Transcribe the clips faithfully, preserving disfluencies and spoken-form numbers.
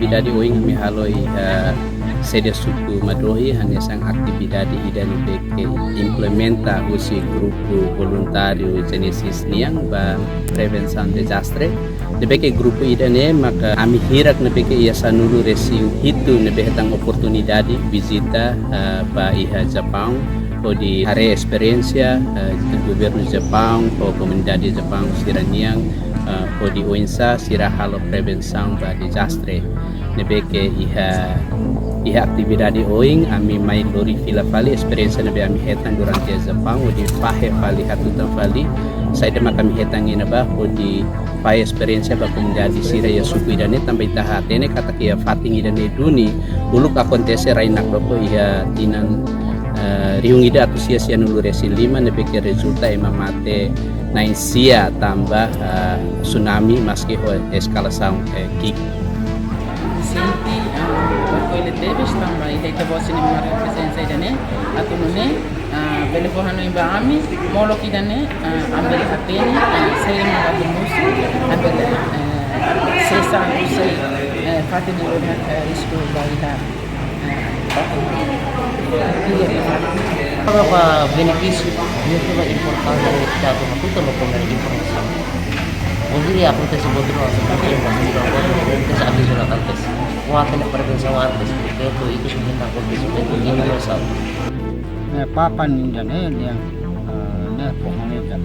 Atividade ohin ami halo iha sede suku Madrohi hanesan atividade ida ne'ebé ke implementa husi grupu voluntáriu Genesis nian ba prevensaun dezastre. Ne'ebé ke grupu ida-ne'e maka ami hirak ne'ebé ke iha sanulu-resin-hitu ne'ebé hetan oportunidade vizita, eh, ba iha Japaun, hodi haree esperiénsia, eh, governu Japaun ho komunidade Japaun sira-nian, eh, hodi oinsá sira halo prevensaun ba dezastre. Ne'ebé ke iha, iha atividade ohin ami mai lori fila fali esperiénsia ne'ebé ami hetan durante iha Japaun, hodi fahe fali, hatutan fali saida maka ami hetan iha ne'ebá, hodi fahe esperiénsia ba komunidade sira iha suku ida-ne'e, tanba ita hatene katak iha fatin ida-ne'e duni uluk akontese rai nakdoko iha tinan, eh, rihun ida atus sia sianulu-resin-lima ne'ebé ke rezulta ema mate na'in-sia tanba, eh, tsunami maski ho eskalasaun, eh, ki'ik. Sente, ah, orgullu tebes tanba ita-boot sira-nia prezensa ida-ne'e, atu nune'e, ah, bele fó hanoin ba ami, molok ida-ne'e, ah, ami bele hatene, ah, saida mak atu mosu, ami bele, eh, sesa, sei, eh, fatin ne'ebé, eh, risku ba ita. Para benefísiu, benefísiu importante atu hatutan no primeira informasaun. Ohin akontese buat rua, seperti yang bahas di bawah, akontese avizu antes. Kuat na prevensaun antes, porque itu, itu sudah akontese, itu ini masalah. Ne'e papan ida-ne'e, eh, ne'e pohon ida,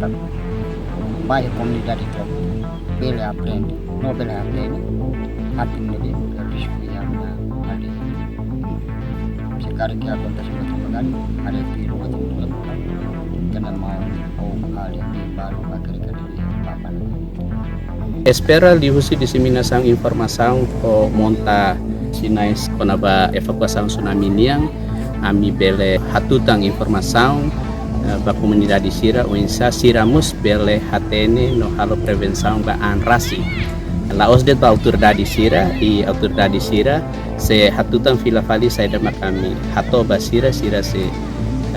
baik komunidade ita bele aprende, no bele aprende, atu nune'e risku iha ne'ebá. Se karik akontese buat ida-ne'e, atu piru buat ida-ne'e, kena mau, oh, alin balu ba karik iha papan. Espera liuhusi diseminasaun informasaun ho monta sinais kona-ba evakuasaun tsunami nian, ami bele hatutan informasaun, eh, ba komunidade sira, oinsá sira mós bele hatene no halo prevensaun ba an rasik. La'ós de'it ba autoridade sira, i autoridade sira sei hatutan fila fali saida mak ami hato'o ba sira, sira sei,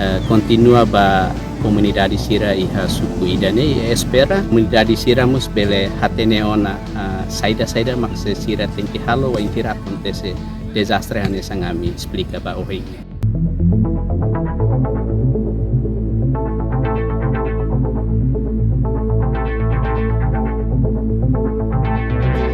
eh, kontinua ba komunidade sira iha suku ida-ne'e, i espera komunidade sira mós bele hatene ona, eh, saida-saida mak sei sira tenke halo wainhira akontese dezastre hanesan ami esplika ba ohin.